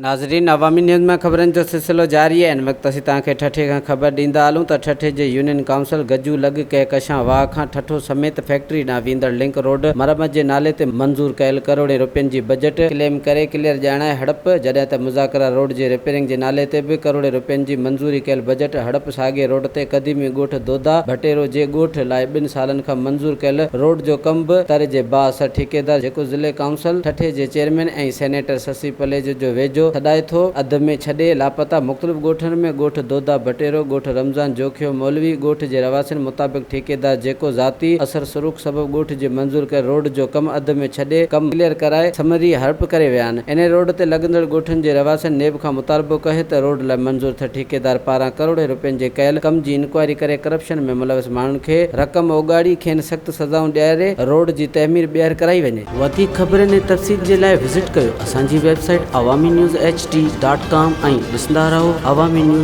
ناظرين عوامي نيوز مان خبرن جو سلسلو جاري آهي ان وقت اسين توهان کي ٺٽي کان خبر ڏيندا هلون ته ٺٽي جي يونين ڪائونسل گجو لڳ ڪهڪشان واهه کان ٺٽو سميت فيڪٽري ڏانهن ويندڙ لنڪ روڊ مرمت جي نالي تي منظور ڪيل ڪروڙين روپين جي بجيٽ ڪليم ڪري ڪليئر ڄاڻائي هڙپ جڏهن ته مذاڪره روڊ جي رپيئرنگ جي نالي تي به ڪروڙين روپين جي منظوري ڪيل بجيٽ هڙپ ساڳئي روڊ تي قديمي ڳوٺ دودا ڀٽيرو جي ڳوٺ لاء ٻن سالن کان منظور ڪيل روڊ جو ڪم به تر جي بااثر ٺيڪيدار جيڪو ضلعي ڪائونسل ٺٽي جي چيئرمين ۽ سينيٽر سسي پليجو جو ويجهو سڏائي ٿو، اڌ ۾ ڇڏي لاپتا مختلف ڳوٺن ۾ ڳوٺ دودا ڀٽيرو، ڳوٺ رمضان جوکيو مولوي، ڳوٺ جي رهواسين مطابق ٺيڪيدار جيڪو ذاتي اثر سروخ سبب ڳوٺ جي منظور ڪيل روڊ جو ڪم اڌ ۾ ڇڏي ڪم ڪليئر ڪرائي سمري هڙپ ڪري ويا آهن. انهي روڊ تي لڳندڙ ڳوٺن جي رهواسين نيب کان مطالبو ڪيو ته روڊ لاء منظور ٿيل ٺيڪيدار پاران ڪروڙين روپين جي ڪيل ڪم جي انڪوائري ڪري ڪرپشن ۾ ملوث ماڻهن کي رقم اوڳاڙي کين سخت سزائون ڏياري روڊ جي تعمير ٻيهر ڪرائي وڃي. وڌيڪ خبرن ۽ تفصيل جي لاء وزٽ ڪيو اسان جي website Awami news H D dot com ۽ ڏسندا رهو عوامي نيوز.